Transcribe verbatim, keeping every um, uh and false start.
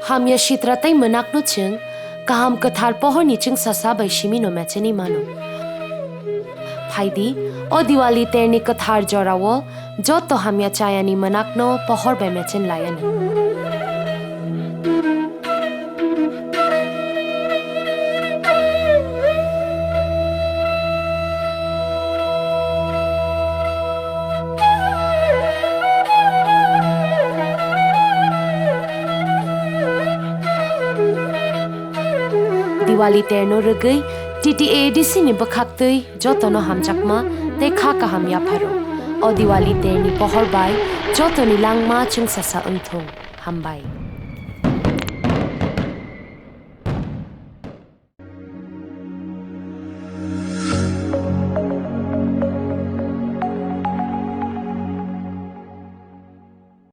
Hamya sitra tei mwnakno chwng kaham kwthar pohorni chwngsasa bai simino mechenwi mano. Phaidi, o Diwali terni kwthar jorao joto hamya chayani mwnakno pohor bai mechen lai anw. Diwali terno rwgwi T T A A D C ni bwkhaktwi jotono hamjakma tei kha kaham yapharo. O Diwali terni pohor bai jotoni langma chwngsasa wngthung. Hambai.